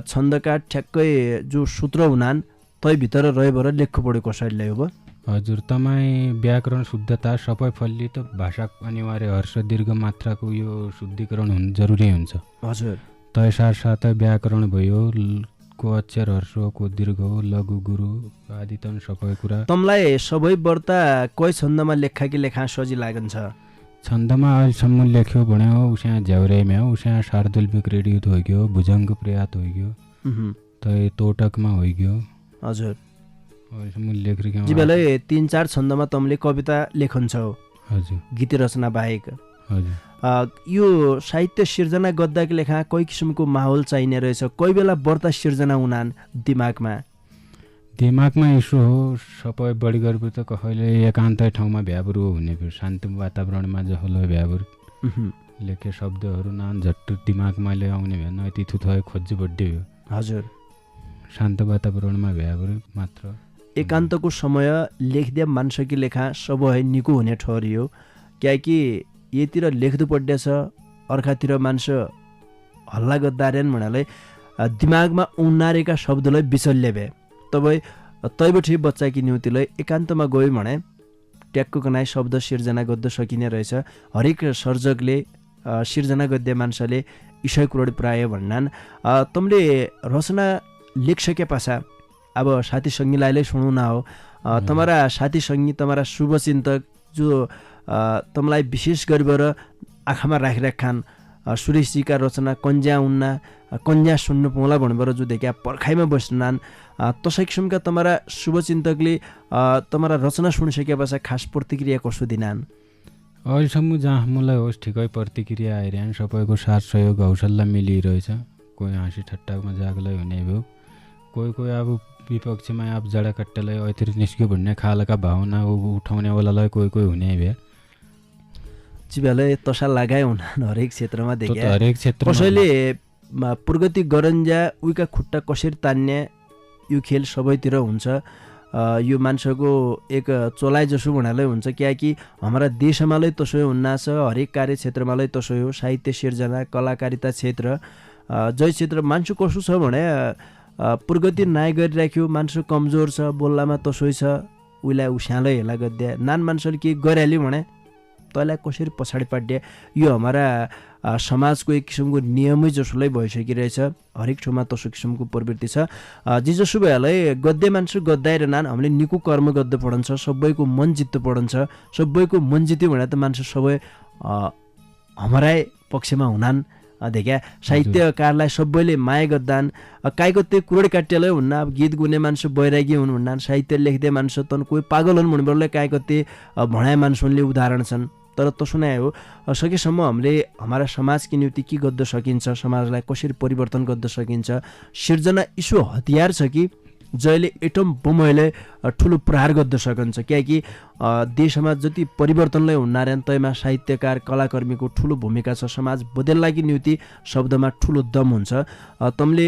छन्दका ठ्याक्कै जो सूत्र हुनान् तै भित्र रहेर लेख्नु पऱ्यो कसैले हो
हजुर तपाईँ व्याकरण शुद्धता सबै फलित भाषा अनिवार्य हर्ष दीर्घ मात्राको यो शुद्धिकरण हुनु जरुरी हुन्छ
हजुर
तै साथसाथै व्याकरण भयो को अक्षर हर्ष को दीर्घ लघु गुरु आदि त सबै कुरा
तमलाई सबै व्रता कै छन्दमा लेखा कि लेखा सजिलो लागन्छ
छन्दमा अहिलेसम्म लेख्यो भने हो उस्या झ्याउरेमा हो उस्या शार्दुल विक्रेडित होइग्यो भुजङ्ग प्रयात होइग्यो तै तोटकमा होइग्यो
हजुर
अहिलेसम्म लेखिरहेको
जी बेला 3-4 छन्दमा तमले कविता लेखन्छौ
हजुर
गीत रचना बाहेक
हजुर
यो साहित्य सिर्जना गर्दाको लेखा कोही किसिमको माहौल चाहिने रहेछ कोही बेला व्रत सिर्जना हुनान् दिमागमा
यसो हो सबै बढी गरेर त कहिले एकान्त ठाउँमा भ्याबुर हुने शान्ति वातावरणमा जसले भ्याबुर लेखे शब्दहरू नान झट्ट दिमागमा आउने भएन यति थुथाइ खोज्छु बड्डे हो
हजुर
शान्त वातावरणमा भ्याबुर मात्र
एकान्तको समय लेख्दै मान्छेकी लेखा सबै निको हुने ठहरियो कियाकि यतिर लेख्दु पड्डेछ अर्कातिर मान्छे हल्ला गर्दारेन भन्नाले दिमागमा उन्नारेका शब्दलाई बिचल्ले भए तपाईँ तैबठी बच्चाकी न्युतिलाई एकान्तमा गयो भने ट्याक्को नाइ शब्द सिर्जना गर्द सकिने रहेछ हरेक सर्जकले सिर्जना गर्दै मान्छेले इसै कुरो प्राय भन्नान् तमले रचना लेखसके पाछा अब साथी सङ्गीलाई सुनाउन हो तमारा साथी सङ्गी तमारा शुभचिन्तक जो तमलाई विशेष गरेर आँखामा राखिराखान् सुरेशजीका रचना कन्ज्या उन्ना कन्ज्या सुन्नु पाउला भनेर जो देखा पर्खाइमा बस्नान् तसै किसिमका तमारा शुभचिन्तकले तमारा रचना सुनिसके पछाडि खास प्रतिक्रिया कसो दिनान्
अहिलेसम्म जहाँ मलाई होस् ठिकै प्रतिक्रिया आइरहन् सबैको साथ सहयोग हौसला मिलिरहेछ कोही हाँसी ठट्टा मजाकलाई हुने भयो कोही अब विपक्षमा अब जडा कट्टालाई ऐतिर निस्क्यो भन्ने खालका भावना उठाउनेवालालाई कोही हुने भए
जीवाले तसा लगाए हुनान् हरेक क्षेत्रमा देखे
हरेक क्षेत्र
कसैले प्रगति गरन्जा उइका खुट्टा कसरी तान्ने यो खेल सबैतिर हुन्छ यो मान्छेको एक चोलाइ जसो भन्नाले हुन्छ कियाकि हाम्रा देशमा लै तसो हुन्न छ हरेक कार्य क्षेत्रमा लै तसो हो साहित्य सिर्जना कलाकारिता क्षेत्र जय क्षेत्र मान्छे कसो छ भने प्रगति नाइ गरिराख्यो मान्छे कमजोर छ बोल्लामा तसोइ छ उइलाई उस्यालै हेला गद्या नान मान्छेले के गरिहाल्यो भने तँलाई कसरी पछाडि पाड्या यो हाम्रा समाजको एक किसिमको नियमै जसोलाई भइसकिरहेछ हरेक ठाउँमा तसो किसिमको प्रवृत्ति छ जे जसो भएलाई गद्य मान्छे गद्दाएर नान हामीले निको कर्म गद्द पढन्छ सबैको मन जित्नु पढन्छ सबैको मन जित्यो भने त मान्छे सबै हाम्रै पक्षमा हुनान् देखा साहित्यकारलाई सबैले माया गर्दान् काहीको त्यो कुरोड काट्यालै हुन्न अब गीत गुने मान्छे बैरागी हुन् भन्नान् साहित्य लेख्दै मान्छे तन कोही पागल हुन् भन्नेलाई काहीको त्यो भणाए मान्छेले उदाहरण छन् तर तसो नै हो सकेसम्म हामीले हाम्रा समाजकी निम्ति के गर्न सकिन्छ समाजलाई कसरी परिवर्तन गर्न सकिन्छ सिर्जना इसो हतियार छ कि जहिले एटम बमले ठुलो प्रहार गर्न सकिन्छ कियाकि देशमा जति परिवर्तनलाई हुनारेन तयमा साहित्यकार कलाकर्मीको ठुलो भूमिका छ समाज बदल्नलाई निम्ति शब्दमा ठुलो दम हुन्छ तमले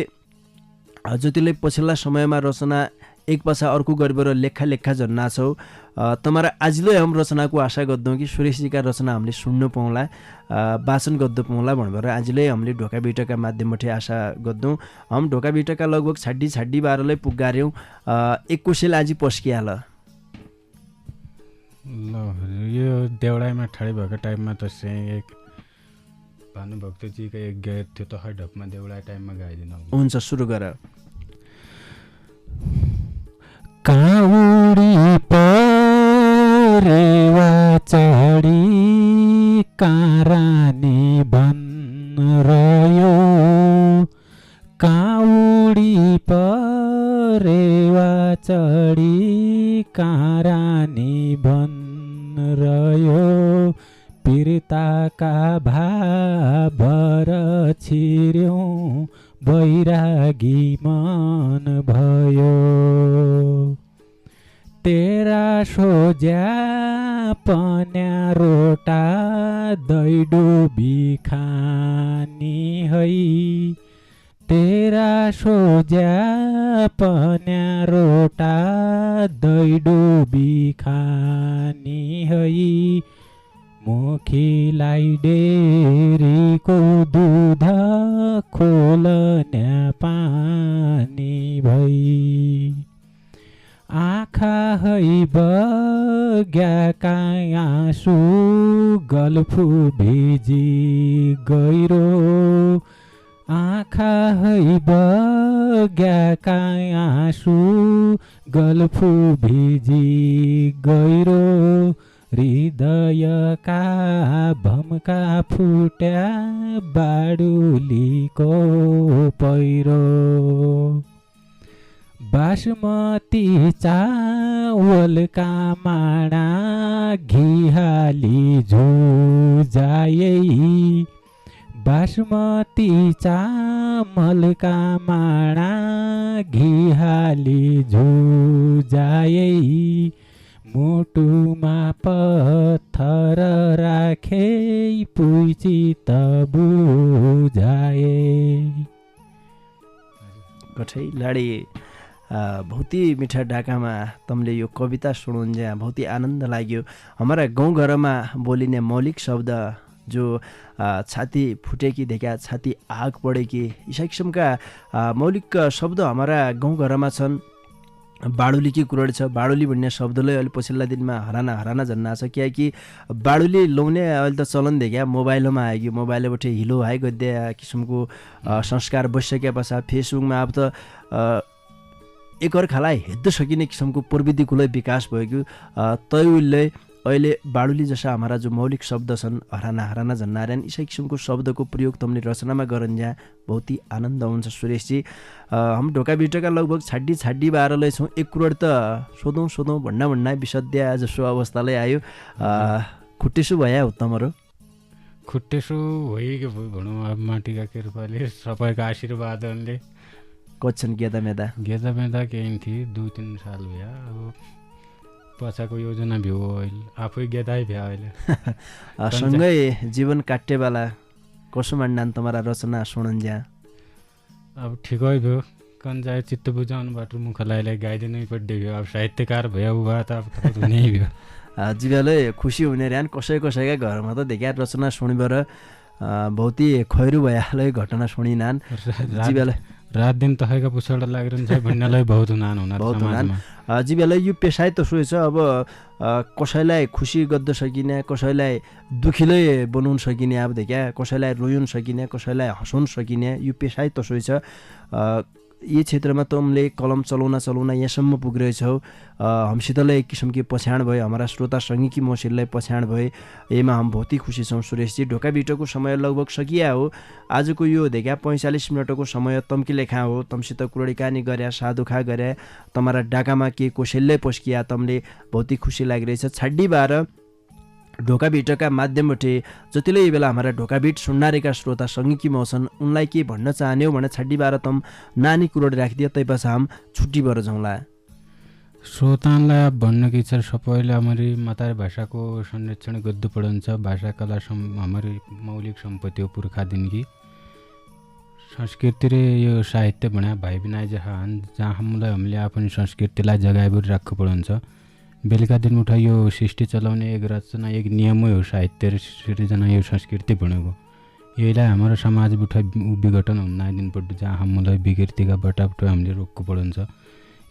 जतिले पछिल्ला समयमा रचना एक पासा अर्को गरेर लेखा झन्ना छौ तमारा आजले हम रचनाको आशा गर्दौँ कि सुरेशजीका रचना हामीले सुन्नु पाउँला वाचन गर्द पाउँला भनेर आजले हामीले ढोका बिटका माध्यमबाट आशा गर्दौँ हम ढोका बिटका लगभग छाड्डी 12लाई पुगार्यौँ एक कोसेल आज पस्किहाल
ल यो देउडाइमा ठाडी भएको टाइममा त एक भानुभक्तजीको एक गीत थियो त ढकमा देउडा टाइममा गाइदिनु
हुन्छ सुरु गर
काउडी परेवा चढी कारानी बन रह्यो काउडी परेवा चढी कारानी बन रह्यो पीरताका भावर छिर्यौँ बैरागी मन भयो तेरा सोझ्या पन्या रोटा दैडुबी खानी है तेरा सोझ्या पन्या रोटा दैडुबी खानी है मुखीलाई डेरीको दुध खोल्ने पानी भई आँखा है बग्याका आँसु गल्फु भिजी गहिरो आँखा है बग्याका आँसु गल्फु भिजी गहिरो हृदयका भमका फुट्या बाडुलीको पहिरो बासमती चावलका माडा घिहाली झुजायै बासमती चामलका माडा घिहाली झुजायै मुटुमा पत्थर राखे पुइचित बुझाए
कठै लाडी बहुती मिठा डाकामा तमले यो कविता सुनुन्जा बहुती आनन्द लाग्यो। हमारा गाउँघरमा बोलिने मौलिक शब्द जो छाती फुटेकी देखा छाती आग पडेकी यी किसिमका मौलिक शब्द हमारा गाउँघरमा छन्। बाडुली की कुरड छ। बाडुली भन्ने शब्दलाई अहिले पछिल्ला दिनमा हराना जन्ना छ, कियाकि बाडुली लाउने अहिले त चलन देखा मोबाइलमा आयो कि मोबाइलबाट हिलो हाई गद्या किसिमको संस्कार बसिसके पछाडि फेसबुकमा अब त एकअर्कालाई हेर्द सकिने किसिमको प्रविधिको विकास भयो कि तैले अहिले बाडुली जसा हमारा जो मौलिक शब्द छन् हराना झन्नारेन यसै किसिमको शब्दको प्रयोग तमले रचनामा गरन्जा बहुत ही आनन्द हुन्छ। सुरेशजी हम ढोका बिटोका लगभग छाड्डी बाह्रलाई छौँ। एक कुरोड त सोधौँ भन्ना विसद्या जसो अवस्थालाई आयो। खुट्टेसु भया हो तमरो
खुट्टेसु भइगयो भनौँ अब माटीका कृपाले सबैको आशीर्वादले
कच्छन् गेदा मेदा
केही थिए 2-3 साल भया। अब पछाको योजना भ्यो अहिले आफै गेदाइ भ्या अहिले
सँगै जीवन काट्टेवाला कसो मान्नान् तमरा रचना सुनन्ज्या
अब ठिकै भयो कन्जाय चित्त बुझाउनुबाट मुखलाई गाइदिनै पड्डे भयो। अब साहित्यकार भयो उभा त अब हुनै भयो।
जीवाले खुसी हुने ऱ्यान कसैका घरमा त देखा रचना सुनिबर बहुत ही खैरु भयालै घटना सुनिनान्। जीवाले
रात दिन तहैका पुछाडा लागिरहन्छ भन्नेलाई बहुत हुनान
जीवालाई यो पेसाइ त सोच। अब कसैलाई खुसी गद्द सकिने कसैलाई दुखीलै बनाउन सकिने अब देखा कसैलाई रोयुन सकिने कसैलाई हँसाउन सकिने यो पेसाइ त सोच। यी क्षेत्रमा तमले कलम चलाउन यहाँसम्म पुगिरहेछौ। हमसितलाई एक किसिमकी पछाण भयो हमारा श्रोता सङ्गीकी मसितलाई पछाण भए एमा हम बहुत ही खुसी छौँ। सुरेशजी ढोका बिटोको समय लगभग सकिया हो। आजको यो देखा 45 मिनटको समय तम्की लेखा हो। तमसित कुरडिकानी गर्या साधुखा गर्या तमारा डाकामा के कोसेलले पस्किया तमले बहुत ही खुसी लागिरहेछ। छाड्डी बाह्र ढोका बिटका माध्यमबाट जतिले यी बेला हाम्रा ढोका बिट सुन्नारेका श्रोता सङ्गीकी मौछन् उनलाई के भन्न चाहन्यौ भने छाड्डी बाह्र तम नानी कुरोड राखिदियो तैपछि हम छुट्टी बर जाउँला।
श्रोतालाई अब भन्न के छ सबैले हाम्रो मातारी भाषाको संरक्षण गर्नु पर्छ। भाषा कला हाम्रो मौलिक सम्पत्ति हो पुर्खादेखि संस्कृति र यो साहित्य भन्या भाइ बिनाइ जहाँ हामीले आफ्नो संस्कृतिलाई जगाइबुर राख्नु पर्छ। बेलुका दिन उठा यो सृष्टि चलाउने एक रचना एक नियमै हो साहित्य र सृजना यो संस्कृति भनेको। यसलाई हाम्रो समाज उठा विघटन हुन दिनपट्टि जहाँ हामीलाई विकृतिका बटाबट हामीले रोक्नु पर्छ।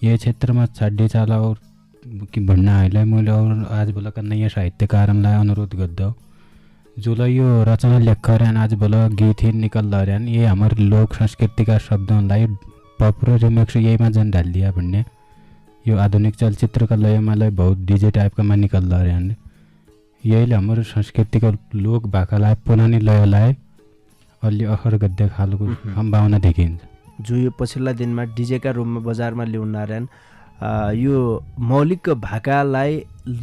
यही क्षेत्रमा छाड्डी चाला कि भन्न आइलाई मैले और आज बेलुका नयाँ साहित्यकारलाई अनुरोध गर्दा जसलाई यो रचना लेख रह्यान आज बेला गीत निकल रह्यान ये हाम्रो लोक संस्कृतिका शब्दलाई पपुलर रिमिक्स यहीमा जन ढालिदिया भन्ने यो आधुनिक चलचित्रका लयमालाई बहुत डीजे टाइपका मा निकल रह्यान। यहीले हाम्रो संस्कृतिको लोक भाकालाई पुरानी लयलाई अलि अखर गद्दे खालको सम्भावना देखिन्छ।
जो यो पछिल्ला दिनमा डीजेका रूपमा बजारमा ल्याउन आएन यो मौलिक भाकालाई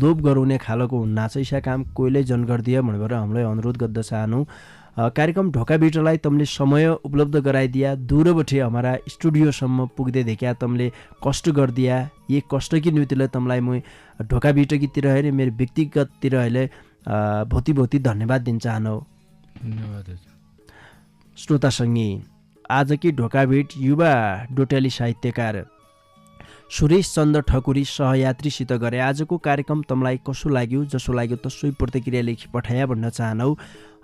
लोप गराउने खालको हुन्न छ। काम कोहीले जन गरिदियो भनेर हामीलाई अनुरोध गर्द चाहनु। कार्यक्रम ढोका बिटोलाई तमले समय उपलब्ध गराइदिया दूरबटे हमारा स्टुडियोसम्म पुग्दै देखा तमले कष्ट गरिदिया ये कष्ट की नीतिलाई तमलाई म ढोका बिटोकीतिर हेरे मेरो व्यक्तिगततिर अहिले बहुत धन्यवाद दिन चाहनु।
धन्यवाद।
श्रोता सङ्गी आज की ढोका बिट युवा डोटेली साहित्यकार सुरेश चन्द्र ठकुरी सहयात्रीसित गरे। आजको कार्यक्रम तँलाई कसो लाग्यो? जसो लाग्यो तसै प्रतिक्रिया लेखी पठाया भन्न चाहनौ।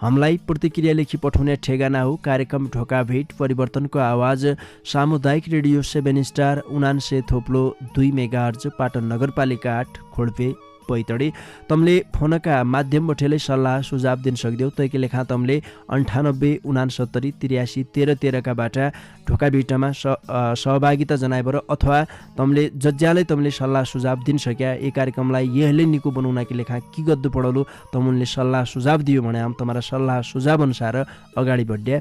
हामीलाई प्रतिक्रिया लेखी पठाउने ठेगाना हो कार्यक्रम ढोका भेट परिवर्तनको आवाज सामुदायिक रेडियो 7 स्टार 99.2 मेगाहर्ज पाटन नगरपालिका 8 खोल्पे पैतडी। तमले फोनका माध्यमबाटै सल्लाह सुझाव दिन सक्दियौ। तैके लेखा तमले 98 69 83 13 13 का बाटा ढोका भेटमा सहभागिता जनाइबर अथवा तमले जज्यालै तमले सल्लाह सुझाव दिन सक्या यी कार्यक्रमलाई यहले निको बनाउनकी लेखा कि गद्दु पडलो तमुनले सल्लाह सुझाव दियो भने हम तमारा सल्लाह सुझाव अनुसार अगाडि बढ्या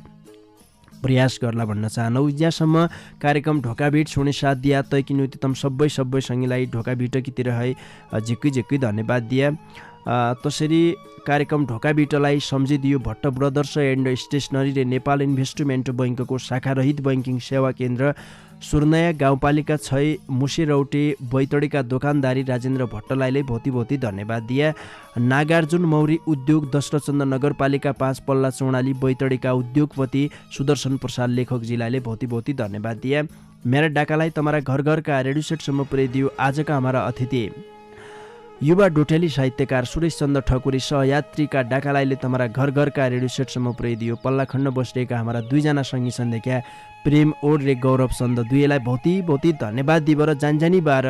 प्रयास गर्ला भन्न चाहनौ। ज्यासम्म कार्यक्रम ढोका भेट सुने साथ दिया तै किन तम सबै सँगैलाई ढोका भेटकीतिर है झिक्कै धन्यवाद दिया। तसरी कार्यक्रम ढोका भेटलाई सम्झिदियो भट्ट ब्रदर्स एन्ड स्टेसनरी र नेपाल इन्भेस्टमेन्ट बैङ्कको शाखारहित बैङ्किङ सेवा केन्द्र सुर्नया गाउँपालिका 6 मुसेरौटे बैतडीका दोकानदारी राजेन्द्र भट्टलाई भौती धन्यवाद दिया। नागार्जुन मौरी उद्योग दशरथचन्द्र नगरपालिका 5 पल्ला चौडाली बैतडीका उद्योगपति सुदर्शन प्रसाद लेखकजीलाई भौती धन्यवाद दिया। मेरा डाकालाई तमारा घरका रेडियो सेटसम्म पुर्याइदियो आजका हाम्रा अतिथि युवा डोटेली साहित्यकार सुरेश चन्द्र ठकुरी सहयात्रीका डाकालाईले तमारा घरका रेडियो सेटसम्म पुर्याइदियो। पल्ला खण्ड बसिरहेका हाम्रा 2 जना सङ्गी सन्देख्या प्रेम ओड रे गौरव चन्द दुईलाई भौती धन्यवाद दिएर जानजानी बार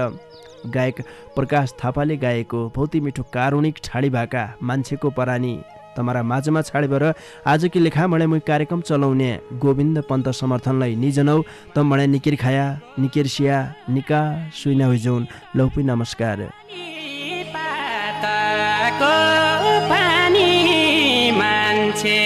गायक प्रकाश थापाले गाएको भौती मिठो कारुणिक ठाडी भाका मान्छेको परानी तमारा माझमा छाडेर आजकी लेखा मणे मुई कार्यक्रम चलाउने गोविन्द पन्त समर्थनलाई निजनौ तम मणे निकेर खाया निकेर सिया निका सुइना हुइजौन लौपी नमस्कार।
पानी मान्छे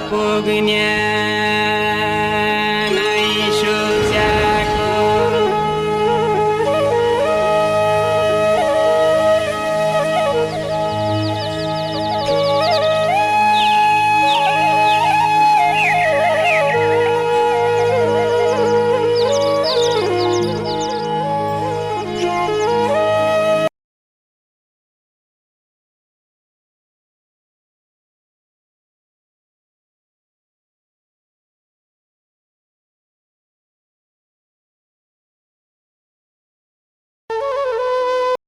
पुग्ने